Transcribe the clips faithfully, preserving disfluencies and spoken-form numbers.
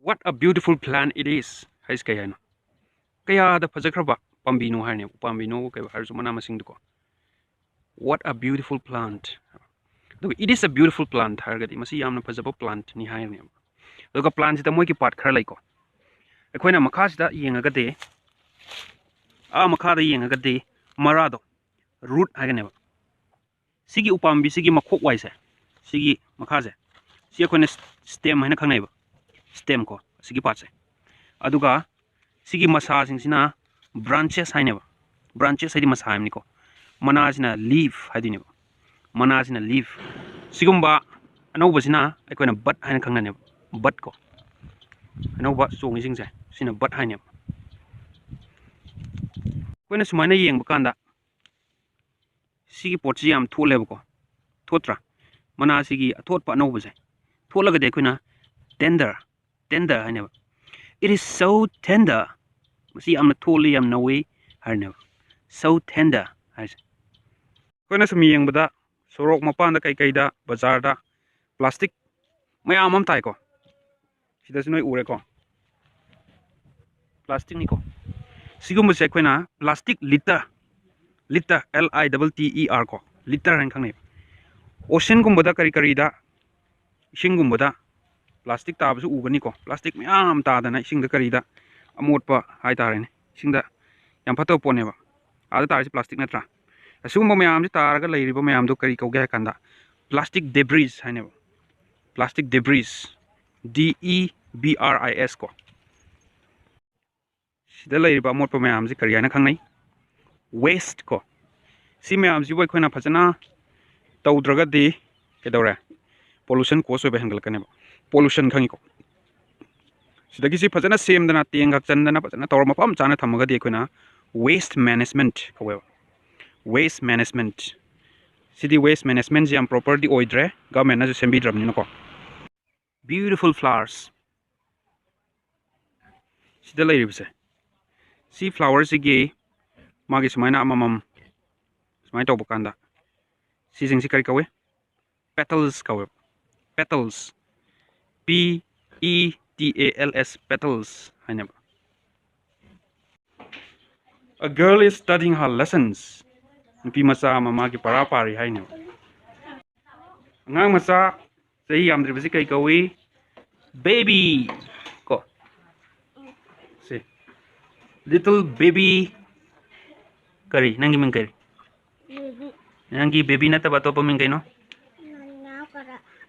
"What a beautiful plant it is" ꯍꯥꯏꯁꯤ ꯀꯩ ꯍꯥꯏꯅꯣ? ꯀꯌꯥꯗ ꯐꯖꯈ꯭ꯔꯕ ꯄꯥꯝꯕꯤꯅꯣ ꯍꯥꯏꯔꯅꯦꯕ꯫ ꯎꯄꯥꯝꯕꯤꯅꯣ ꯀꯩ ꯍꯥꯏꯔꯁꯨ, ꯃꯅꯥ ꯃꯁꯤꯡꯗꯨꯀꯣ꯫ "What a beautiful plant." ꯑꯗꯨꯒ "It is a beautiful plant" ꯍꯥꯏꯔꯒꯗꯤ ꯃꯁꯤ ꯌꯥꯝꯅ ꯐꯖꯕ plantꯅꯤ ꯍꯥꯏꯔꯅꯦꯕ꯫ ꯑꯗꯨꯒ plantꯁꯤꯗ ꯃꯣꯏꯒꯤ part ꯈꯔ ꯂꯩꯀꯣ꯫ ꯑꯩꯈꯣꯏꯅ ꯃꯈꯥꯁꯤꯗ ꯌꯦꯡꯉꯒꯗꯤ, ꯑꯥ ꯃꯈꯥꯗ ꯌꯦꯡꯉꯒꯗꯤ ꯃꯔꯥꯗꯣ, root ꯍꯥꯏꯒꯅꯦꯕ꯫ ꯁꯤꯒꯤ ꯎꯄꯥꯝꯕꯤꯁꯤꯒꯤ ꯃꯈꯣꯛ ꯋꯥꯏꯁꯦ, ꯁꯤꯒꯤ ꯃꯈꯥꯁꯦ, ꯁꯤ ꯑꯩꯈꯣꯏꯅ stem ꯍꯥꯏꯅ ꯈꯪꯅꯩꯕ꯫ Stem ꯀꯣ, ꯑꯁꯤꯒꯤ partꯁꯦ꯫ ꯑꯗꯨꯒ ꯁꯤꯒꯤ ꯃꯁꯥꯁꯤꯡꯁꯤꯅ branches ꯍꯥꯏꯅꯦꯕ꯫ Branches ꯍꯥꯏꯗꯤ ꯃꯁꯥ ꯍꯥꯏꯕꯅꯤꯀꯣ꯫ ꯃꯅꯥꯁꯤꯅ leaf ꯍꯥꯏꯗꯣꯏꯅꯦꯕ꯫ ꯃꯅꯥꯁꯤꯅ leaf꯫ ꯁꯤꯒꯨꯝꯕ ꯑꯅꯧꯕꯁꯤꯅ ꯑꯩꯈꯣꯏꯅ bud ꯍꯥꯏꯅ ꯈꯪꯅꯅꯦꯕ꯫ Bud ꯀꯣ꯫ ꯑꯅꯧꯕ ꯆꯣꯡꯉꯤꯁꯤꯡꯁꯦ ꯁꯤꯅ bud ꯍꯥꯏꯅꯦꯕ꯫ ꯑꯩꯈꯣꯏꯅ ꯁꯨꯃꯥꯏꯅ ꯌꯦꯡꯕ ꯀꯥꯟꯗ ꯁꯤꯒꯤ ꯄꯣꯠꯁꯤ ꯌꯥꯝ ꯊꯣꯠꯂꯦꯕꯀꯣ꯫ ꯊꯣꯠꯇ꯭ꯔꯥ? ꯃꯅꯥꯁꯤꯒꯤ ꯑꯊꯣꯠꯄ ꯑꯅꯧꯕꯁꯦ꯫ ꯊꯣꯠꯂꯒꯗꯤ ꯑꯩꯈꯣꯏꯅ tender, tender ꯍꯥꯏꯅꯦꯕ꯫ "It is so tender." ꯃꯁꯤ ꯌꯥꯝꯅ ꯊꯣꯠꯂꯤ, ꯌꯥꯝ ꯅꯧꯏ ꯍꯥꯏꯔꯅꯦꯕ꯫ "So tender" ꯍꯥꯏꯁꯦ꯫ ꯑꯩꯈꯣꯏꯅ ꯁꯨꯝ ꯌꯦꯡꯕꯗ ꯁꯣꯔꯣꯛ ꯃꯄꯥꯟꯗ ꯀꯩꯀꯩꯗ, ꯕꯖꯥꯔꯗ plastic ꯃꯌꯥꯝ ꯑꯃ ꯇꯥꯏꯀꯣ꯫ ꯁꯤꯗꯁꯨ ꯅꯣꯏ ꯎꯔꯦꯀꯣ꯫ Plasticꯅꯤꯀꯣ꯫ ꯁꯤꯒꯨꯝꯕꯁꯦ ꯑꯩꯈꯣꯏꯅ plastic litter, litter, L I T T E R ꯀꯣ, litter ꯍꯥꯏꯅ ꯈꯪꯅꯩ꯫ Oceanꯒꯨꯝꯕꯗ ꯀꯔꯤ ꯀꯔꯤꯗ, ꯏꯁꯤꯡꯒꯨꯝꯕꯗ plastic ꯇꯥꯕꯁꯨ ꯎꯒꯅꯤꯀꯣ꯫ Plastic ꯃꯌꯥꯝ ꯇꯥꯗꯅ ꯏꯁꯤꯡꯗ ꯀꯔꯤꯗ, ꯑꯃꯣꯠꯄ ꯍꯥꯏꯇꯥꯔꯦꯅꯦ, ꯏꯁꯤꯡꯗ ꯌꯥꯝ ꯐꯠꯇꯕ ꯄꯣꯠꯅꯦꯕ꯫ ꯑꯥꯗ ꯇꯥꯔꯤꯁꯦ plastic ꯅꯠꯇ꯭ꯔꯥ? ꯑꯁꯤꯒꯨꯝꯕ ꯃꯌꯥꯝꯁꯦ ꯇꯥꯔꯒ ꯂꯩꯔꯤꯕ ꯃꯌꯥꯝꯗꯣ ꯀꯔꯤ ꯀꯧꯒꯦ ꯍꯥꯏ ꯀꯥꯟꯗ, plastic debris ꯍꯥꯏꯅꯦꯕ꯫ Plastic debris, D E B R I S ꯀꯣ꯫ ꯁꯤꯗ ꯂꯩꯔꯤꯕ ꯑꯃꯣꯠꯄ ꯃꯌꯥꯝꯁꯤ ꯀꯔꯤ ꯍꯥꯏꯅ ꯈꯪꯅꯩ? Waste ꯀꯣ꯫ ꯁꯤ ꯃꯌꯥꯝꯁꯤꯕꯨ ꯑꯩꯈꯣꯏꯅ ꯐꯖꯅ ꯇꯧꯗ꯭ꯔꯒꯗꯤ ꯀꯩꯗꯧꯔꯦ? Pollution cause ꯑꯣꯏꯕ ꯍꯦꯟꯒꯠꯂꯛꯀꯅꯦꯕ꯫ Pollution ꯈꯪꯉꯤꯀꯣ? ꯁꯤꯗꯒꯤ ꯁꯤ ꯐꯖꯅ ꯁꯦꯝꯗꯅ, ꯇꯦꯡ ꯈꯛ ꯆꯟꯗꯅ, ꯐꯖꯅ ꯇꯧꯔ ꯃꯐꯝ ꯆꯥꯅ ꯊꯝꯃꯒꯗꯤ ꯑꯩꯈꯣꯏꯅ waste management ꯀꯧꯋꯦꯕ꯫ Waste management꯫ ꯁꯤꯗꯤ waste managementꯁꯤ ꯌꯥꯝ properꯗꯤ ꯑꯣꯏꯗ꯭ꯔꯦ, governmentꯅꯁꯨ ꯁꯦꯝꯕꯤꯗ꯭ꯔꯕꯅꯤꯅꯀꯣ꯫ Beautiful flowers꯫ ꯁꯤꯗ ꯂꯩꯔꯤꯕꯁꯦ, ꯁꯤ flowerꯁꯤꯒꯤ ꯃꯥꯒꯤ ꯁꯨꯃꯥꯏꯅ ꯑꯃꯃꯝ ꯁꯨꯃꯥꯏꯅ ꯇꯧꯕ ꯀꯥꯟꯗ, ꯁꯤꯁꯤꯡꯁꯤ ꯀꯔꯤ ꯀꯧꯏ? Petals ꯀꯧꯋꯦꯕ꯫ Petals꯫ P E T A L S, petals ꯍꯥꯏꯅꯦꯕ꯫ A girl is studying her lessons. ꯅꯨꯄꯤ ꯃꯆꯥ ꯑꯃ ꯃꯥꯒꯤ ꯄꯔꯥ ꯄꯥꯔꯤ ꯍꯥꯏꯅꯦꯕ꯫ ꯑꯉꯥꯡ ꯃꯆꯥ ꯆꯍꯤ ꯌꯥꯝꯗ꯭ꯔꯤꯕꯁꯤ ꯀꯩ ꯀꯧꯏ? Baby ꯀꯣ꯫ ꯁꯤ, little baby꯫ ꯀꯔꯤ? ꯅꯪꯒꯤ ꯃꯤꯡ ꯀꯔꯤ? ꯅꯪꯒꯤ baby ꯅꯠꯇꯕ ꯑꯇꯣꯞꯄ ꯃꯤꯡ ꯀꯩꯅꯣ?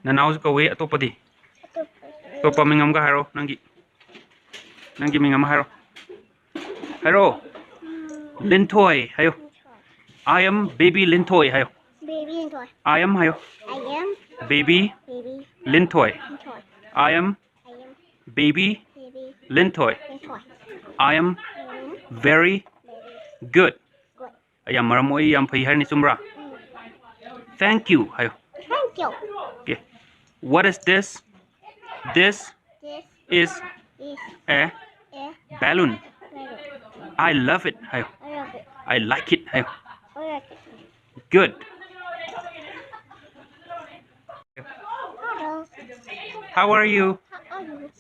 ꯅꯅꯥꯎꯁꯨ ꯀꯧꯏ꯫ ꯑꯇꯣꯞꯄꯗꯤ? ꯑꯇꯣꯞꯄ ꯃꯤꯡ ꯑꯃꯒ ꯍꯥꯏꯔꯣ, ꯅꯪꯒꯤ꯫ ꯅꯪꯒꯤ ꯃꯤꯡ ꯑꯃ ꯍꯥꯏꯔꯣ꯫ ꯍꯥꯏꯔꯣ꯫ ꯂꯤꯟꯊꯣꯏ ꯍꯥꯏꯌꯣ꯫ I am baby ꯂꯤꯟꯊꯣꯏ ꯍꯥꯏꯌꯣ꯫ Baby Linthoi. I am ꯍꯥꯏꯌꯣ꯫ I am baby baby Linthoi. Linthoi. I am I am baby baby Linthoi. Linthoi. I am I am very very good꯫ Good꯫ ꯑꯩ ꯌꯥꯝ ꯃꯔꯝ ꯃꯣꯛꯏ, ꯌꯥꯝ ꯐꯩ ꯍꯥꯏꯔꯅꯤ, ꯆꯨꯝꯕ꯭ꯔꯥ? Thank you ꯍꯥꯏꯌꯣ꯫ Thank you꯫ Okay. What is this? This This is is a a balloon. Balloon. I love it ꯍꯥꯏꯌꯣ꯫ I love it꯫ I like it ꯍꯥꯏꯌꯣ꯫ I like it꯫ Good. Hello. How are you? How are you?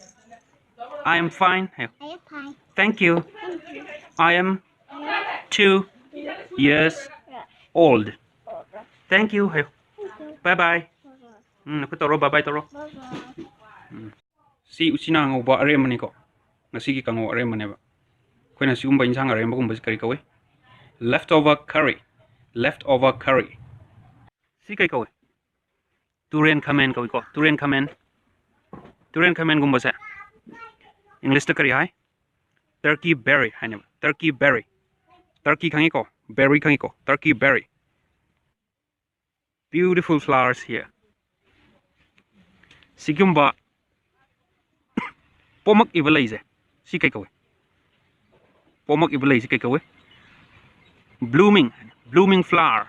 I am fine ꯍꯥꯏꯌꯣ꯫ I am fine. Thank you. Thank you. I am two years old. Thank you ꯍꯥꯏꯌꯣ꯫ Thank you. Bye bye. Bye bye. ꯎꯝ, ꯅꯈꯨꯠ ꯇꯧꯔꯣ, bye bye ꯇꯧꯔꯣ꯫ Bye bye. ꯎꯝ꯫ ꯁꯤ ꯎꯆꯤꯅꯥ ꯑꯉꯧꯕ ꯑꯔꯦꯝꯕꯅꯤꯀꯣ꯫ ꯉꯁꯤꯒꯤ ꯀꯥꯡꯉꯧ ꯑꯔꯦꯝꯕꯅꯦꯕ꯫ ꯑꯩꯈꯣꯏꯅ ꯁꯤꯒꯨꯝꯕ ꯏꯟꯁꯥꯡ ꯑꯔꯦꯝꯕꯒꯨꯝꯕꯁꯤ ꯀꯔꯤ ꯀꯧꯏ? Left over curry꯫ Left over curry꯫ ꯁꯤ ꯀꯩ ꯀꯧꯏ? ꯇꯨꯔꯦꯟ ꯈꯥꯃꯦꯟ ꯀꯧꯏꯀꯣ꯫ ꯇꯨꯔꯦꯟ ꯈꯥꯃꯦꯟ꯫ ꯇꯨꯔꯦꯟ ꯈꯥꯃꯦꯟꯒꯨꯝꯕꯁꯦ English ꯇ ꯀꯔꯤ ꯍꯥꯏ? Turkey berry ꯍꯥꯏꯅꯦꯕ꯫ Turkey berry꯫ Turkey ꯈꯪꯉꯤꯀꯣ? Berry ꯈꯪꯉꯤꯀꯣ? Turkey berry꯫ Beautiful flowers here. ꯁꯤꯒꯨꯝꯕ ꯄꯣꯝꯃꯛꯏꯕ ꯂꯩꯁꯦ, ꯁꯤ ꯀꯩ ꯀꯧꯏ? ꯄꯣꯝꯃꯛꯏꯕ ꯂꯩꯁꯤ ꯀꯩ ꯀꯧꯏ? Blooming꯫ Blooming flower꯫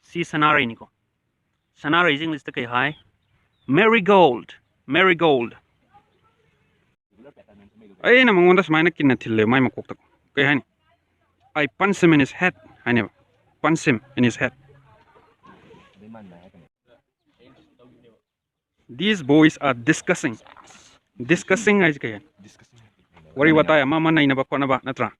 ꯁꯤ ꯁꯅꯥꯔꯩꯅꯤꯀꯣ꯫ ꯁꯅꯥꯔꯩꯁꯤ English ꯇ ꯀꯩ ꯍꯥꯏ? Marigold꯫ Marigold꯫ ꯑꯩꯅ ꯃꯉꯣꯟꯗ ꯁꯨꯃꯥꯏꯅ ꯀꯤꯟꯅ ꯊꯤꯜꯂꯦ ꯃꯥꯏ ꯃꯀꯣꯛꯇ꯫ ꯀꯩ ꯍꯥꯏꯅꯤ? I punch him in his head ꯍꯥꯏꯅꯦꯕ꯫ Punch him in his head꯫ These boys are discussing꯫ Discussing ꯍꯥꯏꯁꯦ ꯀꯩ ꯍꯥꯏꯅꯣ? Discussing. ꯋꯥꯔꯤ ꯋꯥꯇꯥꯏ ꯑꯃ ꯑꯃ ꯅꯩꯅꯕ ꯈꯣꯠꯅꯕ ꯅꯠꯇ꯭ꯔꯥ?